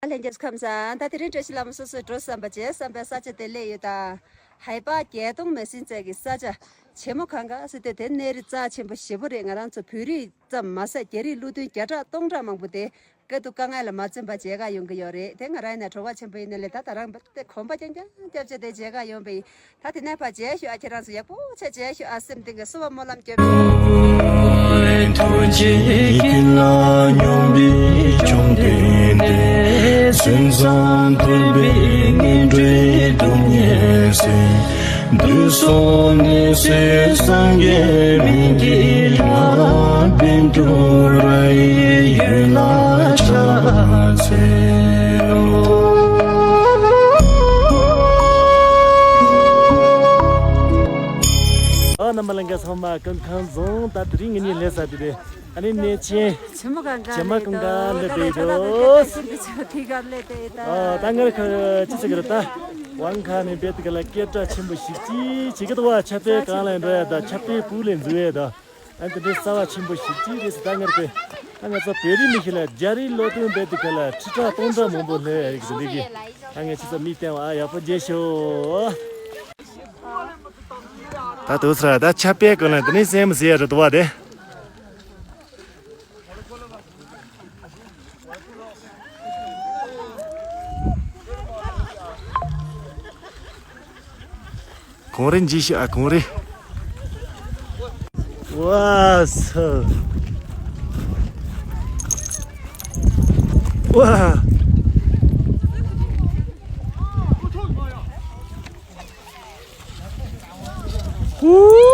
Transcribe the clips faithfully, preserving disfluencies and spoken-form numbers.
ལྷན་རྒྱས་ཁམས་བཟང་། ད་དེ་རིང་བཀྲ་ཤིས་ལྷ་མོ་སོ་སོའི་འགྲོ་བསམ་པ་བྱས་བསམ་པའི་ས་ཆ་དེ་སླེབས་ཡོད་ད། ཧའེ་པ་བརྒྱད་སྟོང་མ་ཟིན་ཙམ་གྱི་ས་ཆ་ཆེན་མོ་གང་ག་ཟེར་དུས་དེ་གནས་རི་རྩ་ཆེན་པོ་ཞེ་པོ་རེད། ང་རང་ཚོ་བོད་རིགས་ཙམ་མ་ཟད་རྒྱ་རིགས་ཀླུ་མདུན་བརྒྱ་ཕྲག་སྟོང་ཕྲག་མང་པོ་དེ་དཀའ་སྡུག་དཀའ་ངལ་ལ་མ་འཛེམས་པ་མཇལ་ཁ་ཡོང་གི་ཡོད་རེད། དེ་ང་རང་ཡིན་ན་གྲོགས་པོ་ཆེན་པོ་ཡིན་ནའི་ད་ད་རང་དེ་གོམ་པ་རྐྱང་རྐྱང་རྒྱབ་བྱས་དེ་མཇལ་ཁ་ཡོང་པ་ཡིན། ད་དེ་ནས་ཕར་མཇལ་ཤོག་ཨ། ཁྱེད་རང་ཚོ་ཡག་པོ་ཆ་མཇལ་ཤོག་ཨ། སེམས་གཏིང་གི་བསུ་བ་སྨོན་ལམ་སྐྱོན་པའི། ཐུགས་རྗེ་ཀུན་ལ་སྙོམས་པའི་བཅོམ་ལྡན་འདས། སེམས་ཙམ་ཐུབ་པའི་ངན་འགྲོའི་སྡུག་བསྔལ་སེལ། དུས་གསུམ་ནི་སྲས་སངས་རྒྱས་མི་འདི་ལ། བན་དུ་ར་ཡི་ཡུལ་ལ་ཕྱག་འཚལ་ལོ། ཨ་རྣམ་པ་ལྷན་རྒྱས་ཚང་མ་སྐུ་ཁམས་བཟང་། ད་དེ་རིང་ངེད་གཉིས་སླེབས་ས་དེ་རེད། ཨ་ནི་གནས་ཆེན་ཆེན་མོ་གང་ག་ཆེན་མོ་གང་ག་སླེབས་པའི་རོ། ཨ་ད་ངར་ཁ་ཅི་ཟེར་གི་རེད་ད། ཝང་ཁ་ནས་བེད་ག་ལ་སྐད་གྲགས་ཆེན་པོ་ཞིག་ཅིག་བྱེད་ཀྱི་འདུག་བ། ཆབ་དཔལ་གང་ལ་འགྲོ་ཡ་ད། ཆབ་དཔལ་སྤུ་ལས་འཛུལ་ཡ་ད། ཨ་དེ་འདྲའི་རྩ་བ་ཆེན་པོ་ཞིག་ཅིག་རེད་ཟེར། ད་ངར་པས་ད་ང་ཚོ་བོད་རིགས་མི་ཞིག་ལ་རྒྱ་རིགས་ལོ་ཏོན་བེད་ག་ལ་ཁྲི་ཕྲག་སྟོང་ཕྲག་མང་པོ་སླེབས་ཡ་རེད་ཟེར་འདི་གི། ད་ངས་ཁྱེད་ཚོ་མིག་བསྟན་བ་ཡག་པོ་མཇལ་ཤོག་ད་དུས་ཚོད་ད་ཆབ་དཔལ་གང་ལ་དེ་ནས་སེམས་ཟེར་ཡ་རེད་འདུག་བ་དེ། གངས་རི་འཇིགས་ཤིག་ཨ། གངས་རི། ཝ་སི། ཝ། ཧུ།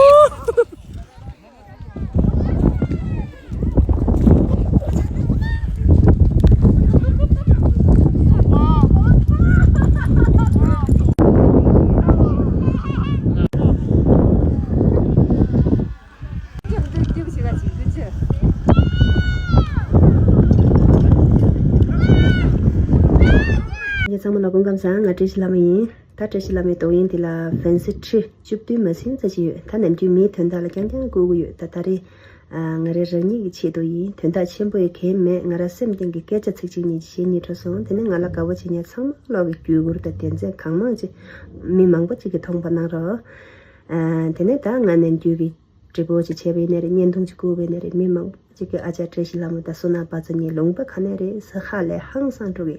ངེད་ཚང་མ་ལ་སྐུ་ཁམས་བཟང་། ང་བཀྲ་ཤིས་ལྷ་མོ་ཡིན། ད་བཀྲ་ཤིས་བླ་མའི་དོགས་ཡིན་འདི་ལ་ཕན་སེ་ཁྲི་བཅུ་བདུན་མ་ཟིན་ཙམ་ཞིག་ཡོད། ད་ནམ་རྒྱུན་མིའི་དོན་དག་ལ་རྐྱང་རྐྱང་བསྐུལ་གྱི་ཡོད། ད་ད་རེས་ཨ་ང་རའི་རང་ཉིད་ཀྱི་ཆེད་དུ་ཡིན། དོན་དག་ཆེན་པོ་ཡི་གེ་མེད། ང་ར་སེམས་གཏིང་གི་སྐད་ཆ་ཚིག་གཅིག་གཉིས་ཀྱི་བཤད་སྙིང་འདོད་སོང་། དེ་ནས་ང་ལ་དགའ་པོ་བྱེད་མཁན་ཚང་མ་ལོག་གི་བརྒྱུད་སྐུར་དང་དོན་ཚན་གང་མང་ཅིག་མི་མང་པོ་ཅིག་གིས་མཐོང་པ་གནང་རོགས། ཨ་དེ་ནས་ད་ང་ནམ་རྒྱུན་གྱི་འདྲི་པོ་ཅིག་བྱས་པ་ཡིན་ནའི་རེད། བརྙན་ཐུང་ཅིག་བསྐུར་བ་ཡིན་ནའི་རེད། མི་མང་པོ་ཅིག་གིས་ཨ་ཅག་བཀྲ་ཤིས་ལྷ་མོ་དང་བསོད་ནམས་དཔལ་འཛོམས་གཉིས་ལུང་པ་ག་ནས་རེད་ཟེར་ཧ་ལས་ཧང་སང་འགྲོ་གི།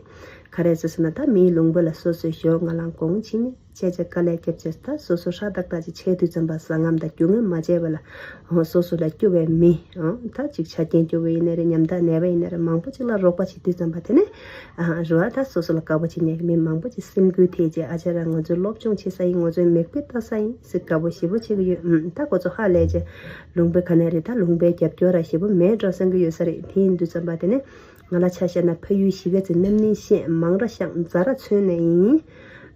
ག་རེ་ཟེར་སོང་ན་ད་མིའི་ལུང་པ་ལ་སོ་སོའི་ཞོགས་སྔ་ལངས་གུང་ཕྱི་ཉལ་བྱས་བྱས་དཀའ་ལས་བརྒྱབ་བྱས། ད་སོ་སོ་ཧྲ་ཏག་ཏག་ཅིག་བྱས་དུས་ཙམ་པ་ཟ་ངམ་དང་རྒྱུ་ངམ་མ་བྱས་པ་ལ་སོ་སོ་ལ་སྐྱོ་བའི་མི་ད་ཅིག་ཆ་རྐྱེན་སྐྱོ་བོ་ཡིན་ནའི་རེད། ཉམ་ཐག་ནད་པ་ཡིན་ནའི་རེད། མང་པོ་ཅིག་ལ་རོགས་པ་བྱེད་དུས་ཙམ་པ་དེ་ནས་ཨ་རེད་བ། ད་སོ་སོ་ལ་དགའ་པོ་བྱེད་མཁན་གྱི་མི་མང་པོ་ཅིག་སེམས་འགུལ་ཐེབས་བྱས། ཨ་ཅག་ར་ང་ཚོའི་སློབ་སྦྱོང་བྱེད་ས་ཡིན། ང་ཚོའི་མིག་དཔེ་ལྟ་ས་ཡིན་ཟེར་དགའ་པོ་ཞེ་པོ་བྱེད་ཀྱི་ཡོད། ཨུམ། ད་ཁོ་ཚོ་ཧ་ལས་བྱས་ལུང་པའི་ག་ནས་རེད། ད་ལུང་པའི་རྒྱབ་སྐྱོར་ར་ཞེ་པོ་མེད་འགྲོ་བསམ་གྱི་ཡོད་ས་རེད། དེ་ཡིན་དུས་ཙམ་པ་དེ་ནས་ང་ལ་ཆ་བཞག་ན་ཕ་ཡུལ་གཞིས་ཀ་རྩེ་རྣམ་གླིང་ཤན་མང་ར་ཤང་རྫ་ར་ཚུན་ནས་ཡིན།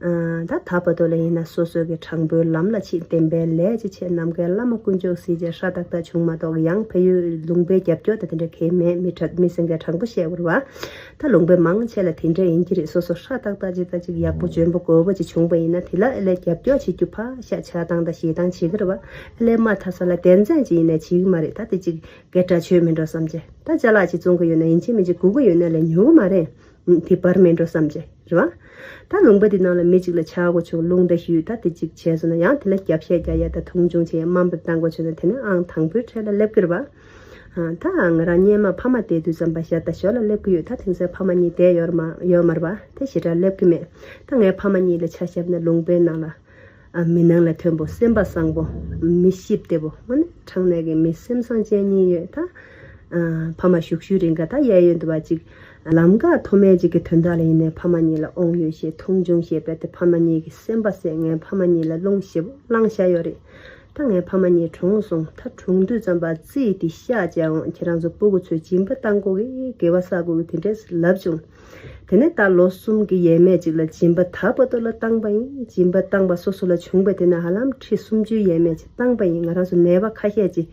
ཨ་ད་ད་བར་དུ་ལ་ཡིན་ན་སོ་སོ་གི་དྲང་པོའི་ལམ་ལ་ཆིག་བདེན་པའི་ལས་ཅིག་བྱས། ནམ་མཁའི་བླ་མ་དཀོན་མཆོག་གཟིགས་བྱས་ཧྲ་ཏག་ཏག་བྱུང་མ་གཏོགས། ཡང་ཕ་ཡུལ་ལུང་པའི་རྒྱབ་སྐྱོར་དང་དེ་འདྲ་གང་ཡང་མེད། མི་དྲག་མི་སེང་གེ་དྲང་པོ་བཤད་དགོས་རེད་བ། ད་ལུང་པའི་མང་ཆེ་ལ་དེ་འདྲ་ཡིན་གྱི་རེད། སོ་སོ་ཧྲ་ཏག་ཏག་ཅིག་ད་ཅིག་ཡག་པོ་འཇོན་པོ་དགོས་པ་ཅིག་བྱུང་པ་ཡིན་ན་དེ་ལ་ཨེ་ལས་རྒྱབ་སྐྱོར་བྱེད་རྒྱུ་ཕར་བཞག་ཆགས་སྡང་དང་ཞེ་སྡང་བྱེད་ཀྱི་རེད་བ། ཨེ་ལས་མ་མཐའ་ས་ལ་དོན་ཚན་ཅིག་ཡིན་ན་བྱེད་ཀྱི་མ་རེད། ད་དེ་ཅིག་སྐད་གྲགས་ཆོད་མེད་འགྲོ་བསམ་བྱས། ད་ཅ་ལག་ཅིག་བཙོང་གི་ཡོད་ན་ཡིན་གཅིག་མིན་གཅིག་སྒུག་གི་ཡོད་ན་ལས་ཉོ་གི་མ་རེད། ཨུམ། དེ་བར་མེད་འགྲོ་བསམ་བྱས་རེད་བ། ད་ལུང་པ་འདི་ནང་ལ་མི་གཅིག་ལ་ཆག་སྒོ་བྱུང་། རླུང་རྟ་ཞུས། ད་དེ་གཅིག་བྱས་སོང་ན་ཡང་དེ་ལ་རྒྱབ་བཤད་རྒྱག་ཡ་དང་མཐོང་ཆུང་བྱེད་ཡ་དམའ་འབེབས་གཏང་དགོས་བྱུང་ན་དེ་ནི་ཨང་དང་པོའི་གྲས་ལ་སླེབས་ཀྱི་རེད་བ། ཨ་ད་ང་རང་སྔོན་མ་ཕ་མ་བསྡད་དུས་ཙམ་པ་ཞག་དང་ཞོགས་ལ་སླེབས་ཀྱི་ཡོད། ད་དེང་སང་ཕ་མ་གཉིས་བསྡད་ཡོད་མ་ཡོད་མ་རེད་བ། དེ་ཞེ་དྲག་སླེབས་ཀྱི་མེད། ད་ངའི་ཕ་མ་གཉིས་ལ་ཆ་བཞག་ན་ལུང་པའི་ནང་ལ་ཨ་མི་ནང་ལ་མཐོན་པོ། སེམས་པ་བཟང་པོ། མི་གཤིས་བདེ་པོ། དངོས་གནས་དྲང་གནས་ཀྱི་མི་སེམས་བཟང་ཅན་གཉིས་ཡོད་ད། ཨ་ཕ་མ་བཞུགས་ཤུལ་རིང་ག་ད་གཡས་གཡོན་དུ་བ་ཅིག་ལམ་ཀ་མཐོ་དམན་ཅིག་གི་དོན་དག་ལ་ཡིན་ནའི་ཕ་མ་གཉིས་ལ་དབང་ཡོད་ཞེས་མཐོང་ཆུང་བྱས་པས། དེ་ཕ་མ་གཉིས་ཀྱི་སེམས་པ་བསད། ངའི་ཕ་མ་གཉིས་ལ་རླུང་ཞེ་པོ་བསླངས་བཞག་ཡོད་རེད། ད་ངའི་ཕ་མ་གཉིས་གྲོངས་སོང་། ད་གྲོངས་དུས་ཙམ་པ་རྩིས་དེ་གཤགས་བྱས་འོང་། ཁྱེད་རང་ཚོ་སྤུ་གུ་ཚོས་སྦྱིན་པ་བཏང་དགོས་ཀྱི། དགེ་བ་བསགས་དགོས་ཀྱི། དེ་འདྲས་ལབ་བྱུང་། དེ་ནས་ད་ལོ་གསུམ་གྱི་ཡས་མས་ཅིག་ལ་སྦྱིན་པ་ད་བར་དུ་ལ་བཏང་པ་ཡིན། སྦྱིན་པ་བཏང་པ་སོ་སོ་ལ་བྱུང་པ་དེ་ནས་ཧ་ལམ་ཁྲི་སུམ་ཅུའི་ཡས་མས་ཅིག་བཏང་པ་ཡིན། ང་རང་ཚོ་ནད་པ་ཁ་ཤས་ཅིག་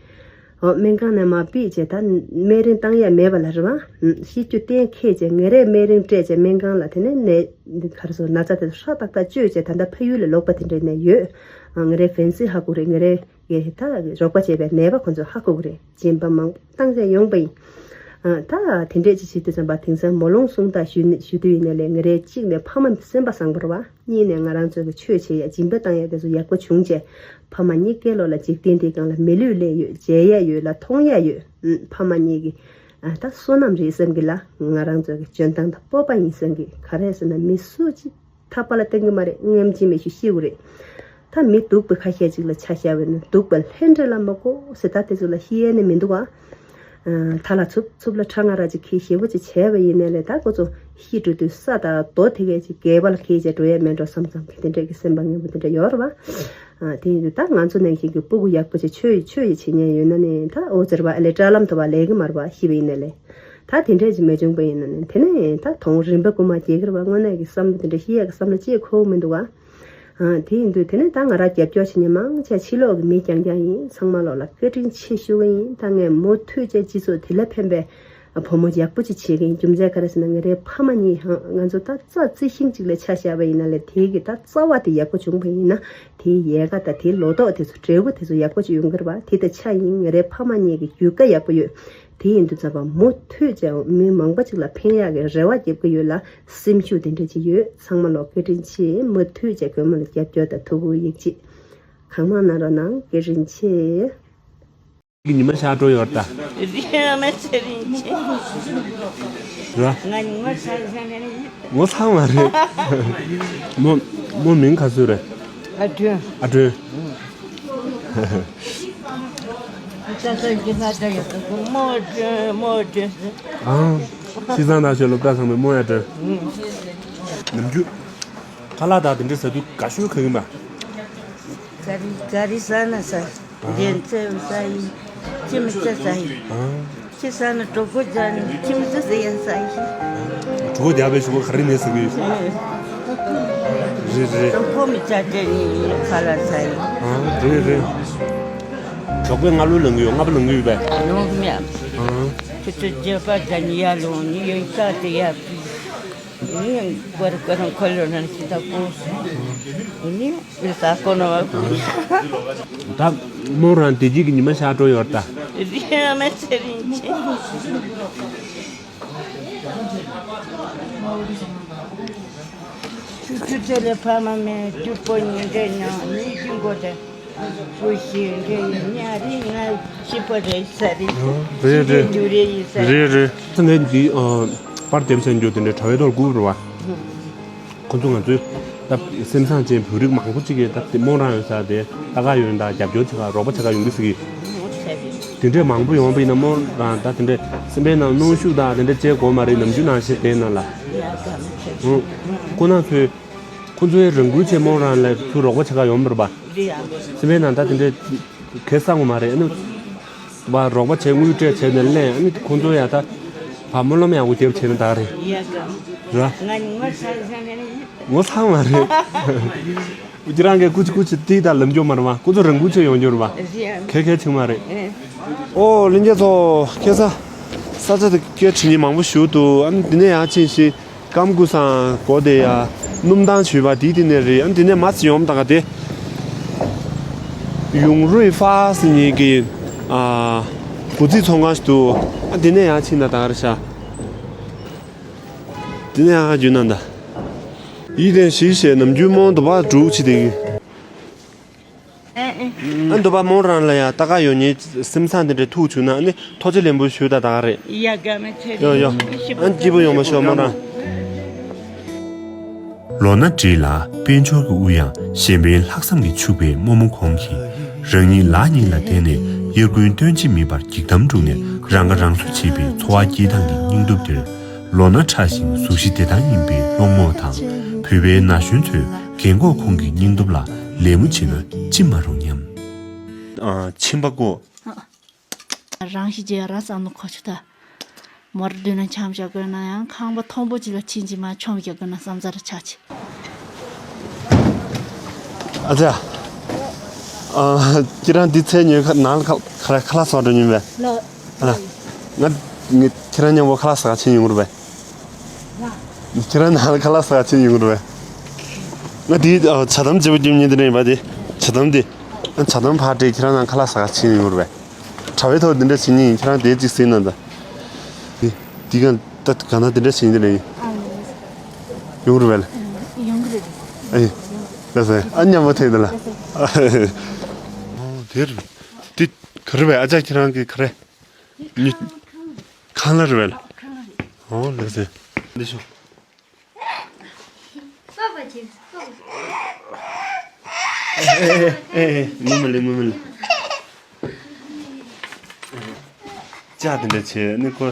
ཨོ་སྨན་ཁང་ནས་མར་ཕུད་བྱས་ད་སྨན་རིན་བཏང་ཡས་མེད་པ་ལ་རེད་བ། ཤི་རྒྱུ་གཏན་འཁེལ་བྱས་ངེད་རས་སྨན་རིན་སྤྲད་བྱས་སྨན་ཁང་ལ། དེ་ནས་ནད་ག་རེ་ཟེར་ན་ཚ་དེ་ཚོ་ཧྲ་ཏག་ཏག་བཅོས་བྱས་ད་ལྟ་ཕ་ཡུལ་ལ་ལོག་པ་དེ་འདྲ་ནས་ཡོད། ཨ་ངེད་རའི་ཕན་སི་ཧ་གོ་རེད། ངེད་རའི་ཡེ་ད་རོགས་པ་བྱས་པའི་ནད་པ་ཁོ་ཚོ་ཧ་གོ་གི་རེད། སྦྱིན་པ་མང་པོ་བཏང་བྱས་ཡོང་པ་ཡིན། ཨ། ད་དེ་འདྲས་ཅིག་བྱེད་དུས་ཙམ་པ། དེང་སང་མོ་ལོང་གསུང་སྟངས་ཞུ་ནི་ཞུ་དུས་ཡིན་ནའི་ལས། ང་རའི་གཅིག་ནས་ཕ་མ་སེམས་པ་བཟང་པོ་རེད་བ། གཉིས་ནས་ང་རང་ཚོ་གི་ཆོས་བྱེད་ཡ་སྦྱིན་པ་བཏང་ཡ་དེ་ཚོ་ཡག་པོ་བྱུང་བྱས། ཕ་མ་གཉིས་ཀའི་ལོགས་ལ་འཇིག་རྟེན་འདིའི་སྒང་ལ་མི་ལུས་ལེན་ཡོད། མཇལ་ཡ་ཡོད་ལ་མཐོང་ཡ་ཡོད། ཨུམ། ཕ་མ་གཉིས་ཀྱི། ཨ། ད་བསོད་ནམས་རེད་བསམ་གི་ལ། ང་རང་ཚོ་གི་འཇོན་ཐང་དང་སྤོབས་པ་ཡིན་བསམ་གི། ག་རེ་ཟེར་ན་མི་སུ་གཅིག་ཐག་པ་ལ་བརྟེན་གི་མ་རེད། སྔོན་ཅི་མེད་ཞུ་ཤེས་དགོས་རེད། ད་མི་སྡུག་པའི་ཁ་ཤས་ཅིག་ལ་ཆ་བཞག་པ་ཡིན་ན། སྡུག་པ་ལྷན་འདྲེ་ལ་མ་གོ་ཟེར། ད་དེ་ཚོ་ལ་ཤེས་ཡ་ནི་མི་འདུག་ག་ཨ། མཐའ་ལ་འཚུབ་འཚུབ་ལ་ཁྲག་ང་ར་ཅིག་ཁྱེར། ཞེ་པོ་ཅིག་བྱས་པ་ཡིན་ནའི་ལས། ད་ཁོ་ཚོ་ཤི་འགྲོ་དུས་ས་དང་རྡོ་དེ་གས་ཅིག་སྒལ་པ་ལ་འཁྱེར་བྱས་འགྲོ་ཡ་མེད་འགྲོ་བསམ་བསམ་གི། དེ་འདྲས་ཀྱི་སེམས་པ་ངན་པ་དེ་འདྲ་ཡོད་རེད་བ། ཨ། དེ་ཡིན་དུས་ད་ང་ཚོ་ནང་བཞིན་གྱི་སྤུ་གུ་ཡག་པོ་ཅིག་ཆོས་ཡི་ཆོས་ཡི་བྱེད་མཁན་ཡོད་ན་ནི། ད་འོ་ཟེར་བ་ཨ་ལས་དྲ་ལམ་དུ་བ་ལས་གི་མ་རེད་བ། ཤི་བ་ཡིན་ནའི་ལས། ད་དེ་འདྲས་ཅིག་མ་བྱུང་པ་ཡིན་ན་ནི། དེ་ནས་ད་དོན་རིན་པ་རྐུན་མ་རྒྱག་གི་རེད་བ། དངོས་གནས་ཀྱི་བསམ་བློ་དེ་འདྲ་ཤི་ཡག་གི་བསམ་བློ་ཅིག་འཁོར་གི་མི་འདུག་ག་ཨ། དེ་ཡིན་དུས་དེ་ནས་ད་ང་རང་རྒྱབ་སྐྱོར་བྱེད་མཁན་མང་ཆེ་ཕྱི་ལོགས་ཀྱི་མི་རྐྱང་རྐྱང་ཡིན། ཚང་མ་ལོགས་ལ་བཀའ་དྲིན་ཆེ་ཞུ་གི་ཡིན། ད་ངས་མུ་མཐུད་བྱས་སྤྱི་ཚོགས་དེ་ལ་ཕན་པའི་བུ་མོ་ཡག་པོ་ཅིག་བྱེད་ཀྱི་ཡིན། རྒྱུ་མཚན་ག་རེ་ཟེར་ན། ང་རའི་ཕ་མ་གཉིས་ཧང་ང་ཚོ་ད་རྩ་རྩི་ཤིང་གཅིག་ལ་ཆ་བཞག་པ་ཡིན་ན་ལས། དེའི་གི་ད་རྩ་བ་དེ་ཡག་པོ་བྱུང་པ་ཡིན་ན། དེའི་ཡལ་ག་དང་དེའི་ལོ་ཏོག་དེ་ཚོ་འབྲས་བུ་དེ་ཚོ་ཡག་པོ་ཅིག་ཡོང་གི་རེད་བ། དེ་ད་ཆ་ཡིན། ང་རའི་ཕ་མ་གཉིས་ཀྱི་ཡུལ་ཀ་ཡག་པོ་ཡོད། དེ་ཡིན་དུས་ཙམ་པ་མུ་མཐུད་ཀྱང་མི་མང་པོ་ཅིག་ལ་ཕན་ཡག་གི་རེ་བ་རྒྱབ་ཀྱི་ཡོད་ལ། སེམས་ཤུགས་དེ་འདྲ་ཅིག་ཡོད། ཚང་མ་ལོགས་བཀའ་དྲིན་ཆེ། མུ་མཐུད་ཀྱང་གུས་མོ་ལ་རྒྱབ་སྐྱོར་དང་ཐུགས་ཁུར་ཡིད་ཆེས་གང་མང་གནང་རོགས་གནང་། བཀའ་དྲིན་ཆེ། ཉི་མ་ཤར་འགྲོ་ཡོད་ད། རེད་མ་ཚེ་རིང་ཆེ། ར། ང་ཉི་མ་ཤར་ཤར་ནས་ཡིན། ངོ་ཚ་མ་རེད། མོ་མོ་མིང་ག་ཚོད་རེད། ཨ་སྒྲོན། ཨ་སྒྲོན། ས་ས་གི་ས་ས་ཡོད་ཀྱི་མོ་སྒྲོན་མོ་སྒྲོན། ཨང་། ཤི་ཚང་ནང་ཆོས་སློབ་གྲྭ་ཚང་མའི་མོ་ཡ་སྒྲོན། ནམ་རྒྱུན་ཁ་ལག་དང་དེ་འདྲ་ཟ་དུས་དགའ་ཤོས་ག་ཡིན་པ། ག་རི་ག་རི་ཟ་ན་ཟ། རྒྱན་ཚལ་ཟ་ཡི། ཁྱི་མི་ཚེ་ཟ་ཡི། ཨང་། ཁྱི་ཟ་ན་གྲོགས་པོ་ཟ་ནི། ཁྱི་མི་ཚེ་ཟ་ཡ་ཟ་ཡི། གྲོགས་པོ་རྒྱག་པའི་ཞུ་གོ་ག་རེ་ནས་ཟ་གི་ཡོད། རེད་རེད། གྲོགས་པོ་མི་ཚ་དེ་ནི་ཁ་ལག་ཟ་ཡི། ཨང་། རེད་རེད། གྲོགས་པོས་སྔ་ལོ་ལངས་གི་ཡོད། སྔ་པོ་ལངས་གི་ཡོད་པས། ལོང་མེད། ཨང་། ཁྱི་ཚོ་རྒྱབ་པ་ཟ་ནི་ཡར་ལོང་ནི་ཡོད་ས་དེ་ཡར། ཨེ། ཀོར་ཀོར་ཁོ་ལོ་ན་ཤི་ད་ཀོ། ཨེ་ནི་ཨེ་ས་ཀོ་ནོ་བ་ཀོ། ད་མོ་རང་བདེ་སྐྱིད་ཀྱི་ཉི་མ་ཤར་འགྲོ་ཡོད་ད། རི་ཡ་མ་ཚེ་རིང་ཆེ། ཆུ་ཆུ་ཚེ་ལས་ཕ་མ་མེད། དུས་པོ་ཉིན་འདྲེ་ཉང་ཉིན་གྱི་མགོ་དེ། བུ་ཞིག་འདྲེ་ཡིན་ཉ་རི་ང་ཤི་པ་རེད་ས་རེད། རེད་རེད། ཤི་རྒྱུ་རེད་ཡིན་ས་རེད། རེད་རེད། ཚེ་འདི་འདི་ཨ་པར་འདེབས་ཟེར་རྒྱུ་དེ་འདྲའི་དྲ་བའི་ཐོག་སྒུག་རེད་བ། ཁོ་ཚོ་ང་ཚོའི་ད་སེམས་བཟང་ཅན་བོད་རིགས་མང་པོ་ཅིག་གིས་ད་དེ་མོ་རང་ཡོད་ས་དེ་ལྟ་ག་ཡོང་དང་རྒྱབ་སྐྱོར་བྱེད་ག་རོགས་པ་བྱེད་ག་ཡོང་གི་ཟེར་གི། དེ་འདྲའི་མང་པོ་ཡོང་བ་ཡིན་ན་མོ་རང་ད་དེ་འདྲའི་སེམས་པའི་ནང་གནོན་ཤུགས་དང་དེ་འདྲ་བྱེད་དགོས་མ་རེད། ནམ་རྒྱུན་ནང་བཞིན་བསྡད་ན་ལ། ཧུང་། ཁོ་ན་ཚོས། ཁོ་ཚོའི་རང་འགུལ་བྱས་མོ་རང་ལ་ཚུར་རོགས་པ་བྱེད་ག་ཡོང་བ་རེད་པ། རེད་ཡ། སེམས་པའི་ནང་ད་དེ་འདྲའི་གེ་སང་བ་མ་རེད། ཨ་ནི་བ་རོགས་པ་བྱས་དངུལ་སྤྲད་བྱས་ནས་ལེན། ཨ་ནི་ཁོ་ཚོ་ཡ་ད་བ་སྨོན་ལམ་ཡག་པོ་རྒྱབ་བྱས་ན་ད་རེད། ཡ་ག་ར། ང་ནི་ངོ་ཚ་ས་ནས་ཡིན། ངོ་ཚ་བ་མ་རེད། ཁྱེད་རང་གིས་ཀུ་ཅི་ཀུ་ཅི་དེ་ད་ལམ་འཇོག་མ་རེད་མ། ཁོ་ཚོ་རང་འགུལ་བྱས་ཡོང་རྒྱུ་རེད་པ། རེད་ཡ། ཁེ་ཁེ་ཆིག་མ་རེད། ཨེ། ཨོ་ལྷན་རྒྱས་ཚོ། ཁ་སང་ས་ཆ་དེ་སྐད་བྲིས་ནི་མང་པོ་ཞུ་འདུག་ཨ་ནི་དེ་ནས་ཡང་ཕྱིན་ཞིང་ཀམ་ཀུ་སང་གོ་དེ་ཡ་སྣུམ་ཐང་བྱུས་པ་དེའི་དེ་ནས་རེད། ཨ་ནི་དེ་ནས་མ་ཚི་ཡོང་ད་ག་དེ་ཡུང་རུས་ཧྥ་ཟེར་ཉིན་གི་ཨ་འབུ་རྩིས་ཚོང་ཁང་ཞིག་འདུག་ཨ་དེ་ནས་ཡང་ཕྱིན་ན་ད་ག་རེ་ཤག་དེ་ནས་ཡང་རྒྱུ་ན་ད་ཡིད་དེ་ཞིག་བྱས་ནམ་རྒྱུན་རྨོངས་འདུག་པ་འབྲུག་ཆེ་དེ་གི་ཨེ་ཨེ། ཨ་འདུག་པ་མོ་རང་ལ་ཡ་ལྟ་ག་ཡོང་ཉེ་སེམས་བཟང་དེ་འདྲའི་ཐུག་བྱུང་ན་ཨ་ནི་ཐུགས་རྗེ་ལེགས་འབུལ་ཞུ་ད་ད་ག་རེད། ཡ་ག་མ་ཚེ་ཡོ་ཡོ། ཨ་སྐྱིད་པོ་ཡོང་བ་ཤོག་མོ་རང་། ལོ་ན་བགྲེས་ལ་དཔལ་འབྱོར་གྱི་དབུ་ཡང་གཞན་ཕན་ལྷག་བསམ་གྱིས་ཕྱུག་པའི་རྨོ་མོ་ཁོང་གིས་རང་ཉིད་ལག་གཉིས་ལ་བརྟེན་ནས་དབྱར་དགུན་སྟོན་དཔྱིད་མེད་པར་འགྱིག་དམ་བསྒྲུགས་ནས་རང་ཁ་རང་གསོ་བྱེད་པའི་འཚོ་བ་སྐྱེལ་སྟངས་ཀྱི་སྙིང་སྟོབས་དེར། ལོ་ན་ཕྲ་ཞིང་གཟུགས་གཞི་བདེ་ཐང་ཡིན་པའི་སློང་མོ་དང་བོད་པའི་ན་གཞོན་ཚོས་རྒན་གོག་ཁོང་གི་སྙིང་སྟོབས་ལ་ལད་མོ་བྱེད་ན་ཅི་མ་རུང་སྙམ། ཨ། ཕྱིན་པ་གོ། རང་ཤི་རྗེས་རང་བསམ་བློ་འཁོར་ཆོག་ད། མོར་མདུན་ན་འཆམ་བྱ་དགོས་ན་ཡང་ཁང་པ་མཐོན་པོ་ཅིག་ལ་ཕྱིན་ཅི་མ་འཆམ་བྱ་དགོས་ན་བསམ་ཚར་ཆག་ཆེ། ཨ་ཙི། ཨ། ཁྱེད་རང་འདི་ཚེ་ཉོས་ཁ་ནང་ལ་ཁ་ཁ་ལག་ཁ་ལག་ཟ་འགྲོ་མྱོང་བས། ལགས། ཨ། ང་ང་ཁྱེད་རང་མཉམ་པོ་ཁ་ལག་ཟ་ག་ཕྱིན་ཡོང་རུ་བས། ཁྱེད་རང་ནང་ལ་ཁ་ལག་ཟ་ག་ཕྱིན་ཡོང་རུ་བས། ང་འདི་ཇ་དམ་བརྗེ་པོ་རྒྱུ་མྱོང་འདི་ནས་ཡིན་པ་འདི། ཇ་དམ་འདི། ཨ། ཇ་དམ་ཕར་སྤྲད་ཁྱེད་རང་ནང་ཁ་ལག་ཟ་ག་ཕྱིན་ཡོང་རུ་བས། དྲ་བའི་ཐོག་འདི་འདྲ་བྱེད་ཉིན་ཁྱེད་རང་དེ་གཅིག་ཟིན་ན་ད། དེ་ག་ད་ག་ན་དེ་འདྲ་བྱེད་ཀྱི་རེད། ཨ་ཡོང་རེད་བས། ཡོང་གི་རེད། ཨེ། ལགས་སོ། ཨ་མཉམ་པོ་ཐེག་དེ་ལ། ཨོ་དེ་རེད། དེ་ག་རེ་བས། ཨ་ཅག་ཁྱེད་རང་གི་ག་རེ། ཉི། ཁང་གླ་རེད་བས། ཨོ་ལགས་སོ། འདི་ཤོག་ཨེ་ཨེ་ཨེ། ངུ་མ་ལེ། ངུ་མ་ལེ། ཅག་དེ་འདྲ་བྱས་ནི་ཁོ་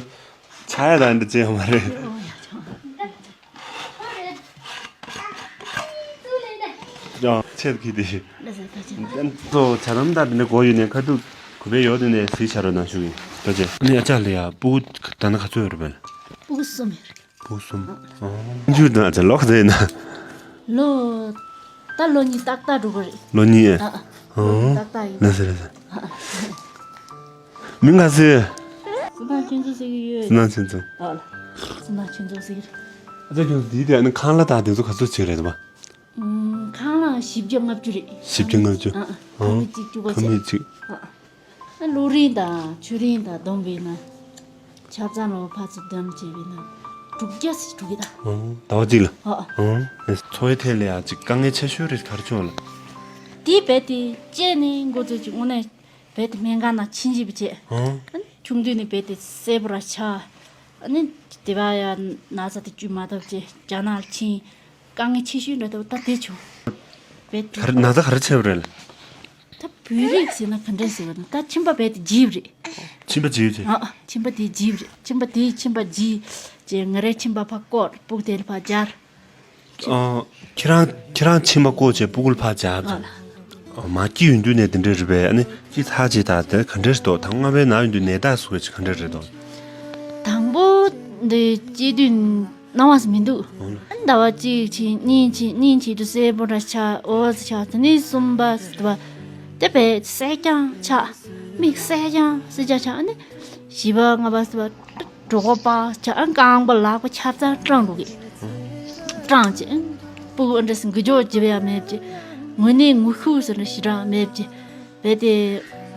ཆ་ཡ་དང་འདྲ་བྱས་ཡོད་མ་རེད། ཡང་ཆེད་ཀྱི་དེ། ལགས་སོ། ད་ཅི། ཨན་ཏོ་ཇ་དམ་དང་དེ་འདྲ་དགོས་ཡོད་ནས་ཁ་ཐུག་གུ་བས་ཡོད་དེ་ནས་གཟིགས་བྱ་རོགས་གནང་ཞུ་གི་ཡིན། ད་ཅི། ཨ་ནི་ཨ་ཅག་ལ་ཡ་སྤུ་གུ་ད་ནི་ག་ཚོད་ཡོད་རེད་པས། སྤུ་གུ་གསུམ་ཡོད་རེད། སྤུ་གུ་གསུམ། ཨོ། འཇུ་དང་ཨ་ཅག་ལོ་ག་ཚོད་ཡིན་ན། ལོ། ད་ལོ་གཉིས་ཏག་ཏག་འགྲོ་གི་རེད། ལོ་གཉིས། ཨ། ཨོ། ཏག་ཏག་ཡིན། ལགས་སོ་ལགས་སོ། མིང་ག་ཚོད། བསོད་ནམས་ཆོས་འཛོམས་ཟེར་གྱི་ཡོད། བསོད་ནམས་ཆོས་འཛོམས། ཨ་ལ། བསོད་ནམས་ཆོས་འཛོམས་ཟེར་གྱི་རེད། ཨ་ཅག་ཁྱོད་འདིའི་དེ་ཨ་ནི་ཁང་གླ་དང་དེ་ཚོ་ག་ཚོད་བྱེད་རེད་པ། ཨུམ། ཁང་གླ་བཞི་བརྒྱ་ལྔ་བཅུ་རེད། བཞི་བརྒྱ་ལྔ་བཅུ། ཨ་ཨ། ཁང་མིག་གཅིག་བཅུ་པ་བྱས། ཁང་མིག་གཅིག། ཨ་ཨ། ཨ་གློག་རིན་དང་ཆུ་རིན་དང་བསྡོམས་པས་ན། ཆ་ཚང་ལོ་ཕར་ཚུར་བསྡོམས་བྱས་པས་ན། དྲུག་བརྒྱ་ཙམ་འགྲོ་གི་ད། ཨོ། ཟླ་བ་གཅིག་ལ། ཨ་ཨ། ཨོ། འཚོ་བའི་ཐད་ལ་ཡང་ཅིག་དཀའ་ངལ་ཆེ་ཤོས་རེད་ག་རེ་བྱུང་ལ། དེ་རྦད་དེ་སྐྱེས་ནས་འགོ་བཙུགས་ཀྱི་དངོས་གནས། རྦད་དེ་སྨན་ཁང་ནང་ཕྱིན་བཞིན་པ་བྱས། ཨོ། ཨ་ནི་ཆུང་དུས་ནས་རྦད་དེ་གསལ་པོ་ར་ཆགས། ཨ་ནི་དེ་བ་ཡ་ན་ཚ་དེ་བཅོས་མ་ཐུབ་བྱས་རྒྱ་ནག་ལ་ཕྱིན། དཀའ་ངལ་ཆེ་ཤོས་འདྲ་ད་ད་དེ་བྱུང་། རྦད་དེ། ག་རེ་ན་ཚ་ག་རེ་བྱས་པ་རེད་ལ། ད་བོད་རིགས་ཟེར་ན་ག་འདྲས་ཟེར་བ་ན་ད་མཆིན་པ་རྦད་དེ་བརྗེས་པ་རེད། མཆིན་པ་བརྗེས་ཏེ། ཨ་ཨ། མཆིན་པ་དེ་བརྗེས་པ་རེད། མཆིན་པ་དེ་མཆིན་པ་བརྗེས། ཅེས་ང་རའི་མཆིན་པ་ཕར་བཀོག་སྤུ་གུ་དེ་ལ་ཕར་སྦྱར། ཨ། ཁྱེད་རང་ཁྱེད་རང་མཆིན་པ་བཀོག་བྱས་སྤུ་གུ་ལ་ཕར་སྦྱར། ཨ་ལ། ཨ། མ་སྐྱེས་ཡོང་དུས་ནས་དེ་འདྲས་རེད་པས། ཨ་ནི་སྐྱེས་ཚར་རྗེས་ད་དེ་ག་འདྲས་རེད་འདུག་དང་སྔ་མའི་ན་ཡོང་དུས་ནད་རྟགས་བཟོ་བའི་ཆེད་ག་འདྲས་རེད་འདུག་དང་པོ་འདི་སྐྱེས་དུས་སྣང་བ་ཟིག་མི་འདུག་ཨ་ནི་ཟླ་བ་གཅིག་ཕྱིན་གཉིས་ཕྱིན་གཉིས་ཕྱིན་དུས་གསལ་པོ་འདྲ་ཆགས། འོ་ཟིག་ཆགས། དེ་ནས་གསུམ་པ་ཟིག་དུ་བ་དེ་བས་གསལ་རྐྱང་ཆགས། མིག་གསལ་རྐྱང་གསལ་རྐྱང་ཆགས། ཨ་ནི་བཞི་པ་ལྔ་པ་ཟིག་དུ་བ། གྲོད་ཁོག་པ་ཆགས། ཨ། རྐང་པ་ལག་པ་ཆ་ཚང་སྐྲངས་འགྲོ་གི། སྐྲངས་བྱས། ཨ། སྤུ་གུ་འདྲ་ཟིག་འགུལ་སྐྱོད་བྱེད་ཡ་མེད་བྱས། ངོས་ནས་ངུ་ཤུགས་ཟེར་ན་ཞེ་དྲག་མེད་བྱས། རྦད་དེ་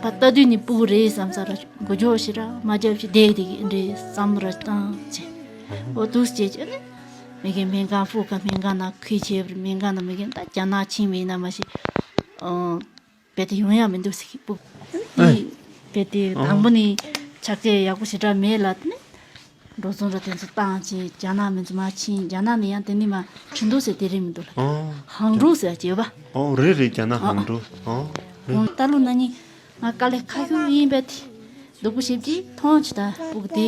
ཕར་ལྟ་དུས་ནི་སྤུ་གུ་རེད་བསམ་ས་ར་འགུལ་སྐྱོད་ཞེ་དྲག་མ་རྒྱབ་བྱས་བསྡད་བསྡད་གི་འདྲའི་བསམ་བློ་ར་བཏང་བྱས། འོ་འདུག་སེ་བྱས་བྱས་ནི་མི་རྒན་སྨན་ཁང་ཧྥུའུ་ཁ་སྨན་ཁང་ནང་ཁུལ་བྱས་པ་རེད། སྨན་ཁང་ནང་མི་རྒན་ད་རྒྱ་ནག་ཕྱིན་པ་ཡིན་ན་མ་གཞི། ཨོ། རྦད་དེ་ཡོང་ཡ་མི་འདུག་ཟེར་གི་སྤུ་གུ། ཨེ། དེ་རྦད་དེ། ཨོ། དང་པོ་ནས་ཕྱག་རྗེས་ཡག་པོ་ཞེ་དྲག་མེད་ལ། དེ་ནས་འགྲོ་སོང་ར་དེ་ཚོ་བཏང་བྱས་རྒྱ་ནག་མི་ཚོ་མར་ཕྱིན། རྒྱ་ནག་ནས་ཡང་དེ་ནས་མར་ཁྲིན་ཏུའུ་ཟེར་དེ་རིང་མི་འདུག་ལ། ཨོ། ཧང་ཀྲུའུ་ཟེར་བྱས་པ། ཨོ་རེད་རེད། རྒྱ་ནག་ཨོ། ཧང་ཀྲུའུ། ཨོ་རེད། ད་ལོ་ན་ནིང་ང་དཀའ་ལས་ཁག་ཤོས་ཡིན་པས་དེ། སྡུག་པོ་ཞེ་པོ་ཅིག་མཐོང་བྱས། ད་སྤུ་གུ་དེ་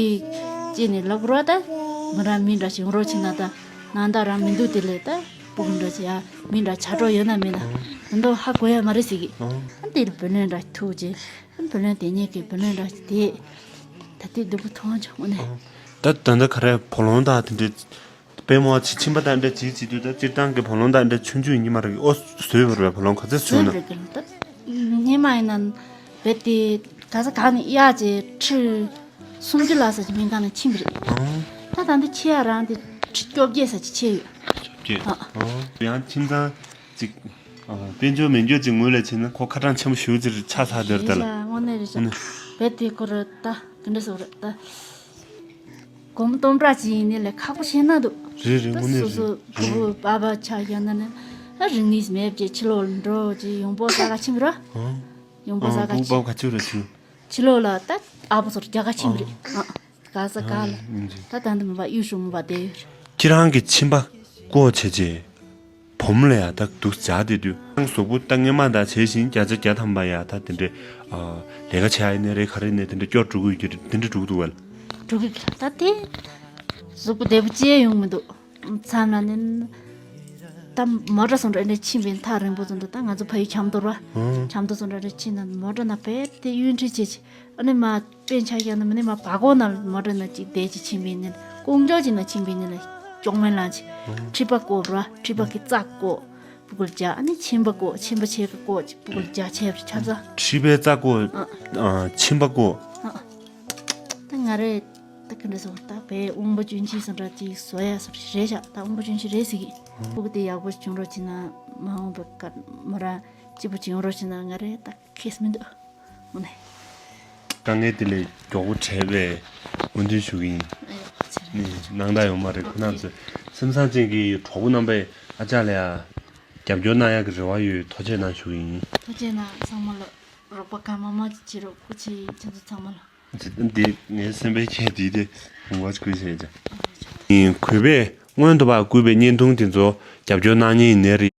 ཅི་ནས་ལབ་དགོས་ར། ད་ང་རང་མི་འདྲ་ཞིག་ཡོང་རོགས་བྱས་ན། ད་ནང་ད་རང་མི་འདུག་དེ་ལས་ད་སྤུ་གུ་འདྲ་ཅིག་ཡ་མི་འདྲ་ཆ་འགྲོ་ཡོད་ན་མེད་ན་ད་འདོ་ཧ་གོ་ཡ་མ་རེད་ཟེར་གི། ཨ་དེ་ལ་བུ་ལོན་འདྲ་ཐུག་རྗེས། ཨ་བུ་ལོན་དེ་ཉིད་ཀྱི་བུ་ལོན་འདྲ་ཅིག་དེ་ད་དེ་སྡུག་པོ་མཐོང་བྱུང་ནས། ད་ད་ལྟ་ག་རེ་བུ་ལོན་ད་དེ་འདྲའི་དཔེ་མོ་ཅིག་ཕྱིན་པ་དང་འདྲ་ཅིག་བྱེད་དུས། ད་སྤྱིར་བཏང་གི་བུ་ལོན་དང་འདྲ་ཆུང་ཆུང་ཡིན་གྱི་མ་རེད། ཨོ་བཟོས་ཡོད་རེད། བུ་ལོན་ག་ཚོད་བཟོས་ན། བཟོས་རེད་གི་ད། སྔོན་མ་ཡིན་ན་བེད་དེ་ག་ས་ག་ནས་གཡར་བྱས་ཁྲི་སུམ་ཅུ་ལྷག་ཙམ་ཅིག་སྨན་ཁང་ནང་ཕྱིན་པ་རེད། ཨང་། ད་ད་འདི་ཕྱིན་ཡ་རང་དེ་ཁྲི་བཅོ་བརྒྱད་ཙམ་ཅིག་ཕྱིན་ཡོད། བཅོ་བརྒྱད། ཨ། ཨང་། ཡང་ཁྱིམ་ཚང་ཅིག་ཨ། དཔལ་འབྱོར་མེད་འབྱོར་ཅིག་ངོས་ལ་བྱས་ན་ཁོ་ཁ་གྲངས་ཆེན་པོ་ཞེ་པོ་ཅིག་ཆགས་ཚར་དེར་ད་ལ། རེད་ཤག་དངོས་གནས་རེད་ཤག་དངོས་གནས། བེད་དེ་ཁོ་ར་ད་ག་འདྲ་ཟེར་ར་ད། སྒོར་མོ་སྟོང་ཕྲག་ཅིག་ཡིན་ནའི་ལས་ཁག་པོ་ཞེ་ན་འདུག་རེད་རེད། ད་དངོས་གནས་སོ་སོ་རེད། བུ་རེད། བུ་པ་པ་ཆགས་ཡ་ན་ནི་ཨ་རིན་མེད་མེད་བྱས་ཕྱི་ལོགས་ལ་འགྲོ་བྱས་ཡོང་འབབ་བསགས་ག་ཕྱིན་པ་ར། ཨང་། ཡོང་འབབ་ཨང་། བསགས་ག་བུ་པ་ཕྱིན། ག་ཚོད་རེད་ཁྱོད། ཕྱི་ལོགས་ལ་ད་ཨ་ཕོ་ཚོར་རྒྱ་གར་ཕྱིན་པ་རེད། ཨང་། ཨ་ག་ས་ག་ལ། ཨང་། ད་ད་འདི་མོ་པ་གཡུ་ཧྲུང་མོ་པ་བསྡད་ཡོད། ཁྱེད་རང་གི་མཆིན་པ་བཀོག་བྱས་རྗེས། བུ་མོ་ལ་ཡ་ད་འདུག་སྦྱར་བསྡད་དུས། ཁྱེད་རང་གཟུགས་པོ་ད་སྔོན་མ་དང་བྱས་བཞིན་བརྒྱ་ཆ་བརྒྱ་ཐམ་པ་ཡ་ད་དེ་འདྲའི་ཨ་ལས་ཀ་བྱེད་ཡ་ཡིན་ནའི་རེད། ག་རེ་ཡིན་ནའི་དེ་འདྲ་སྐྱོ་འགྲོ་གི་ཡོད་ཀྱི་རེད། དེ་འདྲ་འགྲོ་གི་འདུག་བ། འགྲོ་གི་ད་དེ་གཟུགས་པོ་བདེ་པོ་ཅི་ཡོང་མི་འདུག་མཚམས་ལ་ནི་ད་མོ་ཊ་སོང་འདྲ་འདྲ་ཕྱིན་པའི་ཐག་རིང་པོ་ཙམ་དུ། ད་ང་ཚོ་ཕ་ཡུལ་ཆབ་མདོ་ར། ཨང་། ཆབ་མདོ་སོང་འདྲ་འདྲ་ཕྱིན་ན་མོ་ཊ་ནང་བེད་དེ་གཡུལ་འགྲན་བྱེད་ཅིག་ཨ་ནི་མ་དཔེ་ཆ་བཞག་ན་མི་ནི་མ་བ་གོ་ན་མོ་ཊ་ནང་ཅིག་བསྡད་ཅིག་ཕྱིན་པའི་ནི་ལ་ཀོང་ཇོ་ཅིག་ནང་ཕྱིན་པའི་ནི་ལ་ཅོག་མེ་ལངས་ཅིག་ཨང་། མཁྲིས་པ་བཀོག་ར། མཁྲིས་པ་གི་རྩ་བཀོག་སྤུ་གུར་རྒྱག་ཨ་ནི་མཆིན་པ་བཀོག་མཆིན་པ་ཕྱེད་ཀ་བཀོག་ཅིག་སྤུ་གུར་རྒྱག་བྱས་པ་ཆ་ཚང་། མཁྲིས་པའི་རྩ་བཀོག་ཨ། ཨ། མཆིན་པ་བཀོག་ཨ། ད་ང་རེ་ད་ག་འདྲ་སོང་། ད་བའི་དབང་པོ་སྐྱོན་ཅན་སོང་འདྲ་ཅིག་བཟོ་ཡ་སོང་རེད་ཤག་ད་དབང་པོ་སྐྱོན་ཅན་རེད་ཟེར་གི། སྤུ་གུ་དེ་ཡག་པོ་བྱུང་རོགས་བྱས་ན། མ་འོངས་པའི་ཀ་མོ་ར་སྐྱིད་པོ་བྱུང་རོགས་བྱས་ན་ང་རེ་ད་ཁེས་མི་འདུག་དངོས་གནས། དཀའ་ངལ་དེ་ལས་མགྱོགས་པོ་བྲལ་བའི་སྨོན་འདུན་ཞུ་གི་ཡིན། ཨེ། ནི་སྣང་དག་ཡོད་མ་རེད། ཁོ་རང་ཚོས་སེམས་བཟང་ཅན་གྱི་གྲོགས་པོ་རྣམ་པས་ཨ་ཅག་ལ་ཡ་རྒྱབ་སྐྱོར་གནང་ཡག་གི་རེ་བ་ཡོད། ཐུགས་རྗེ་གནང་ཞུ་གི་ཡིན། ཐུགས་རྗེ་གནང་། ཚང་མ་ལ་རོགས་པ་གང་མང་མང་ཅིག་བྱེད་རོགས། སྐུ་མཁྱེན་ཁྱེད་ཚོ་ཚང་མ་ལ། འདི་ངའི་སེམས་པའི་ཁྱད་འདི་དེ་ངོ་ཅིག་གུས་བྱས་ཀྱང་ཡིན། གུས་པས་སྔོན་དུ་བ་བསྐུལ་བའི་བརྙན་ཐུང་དེ་ཚོ་རྒྱབ་སྐྱོར་གནང་མཁན་ཡིན་ནའི་རེད།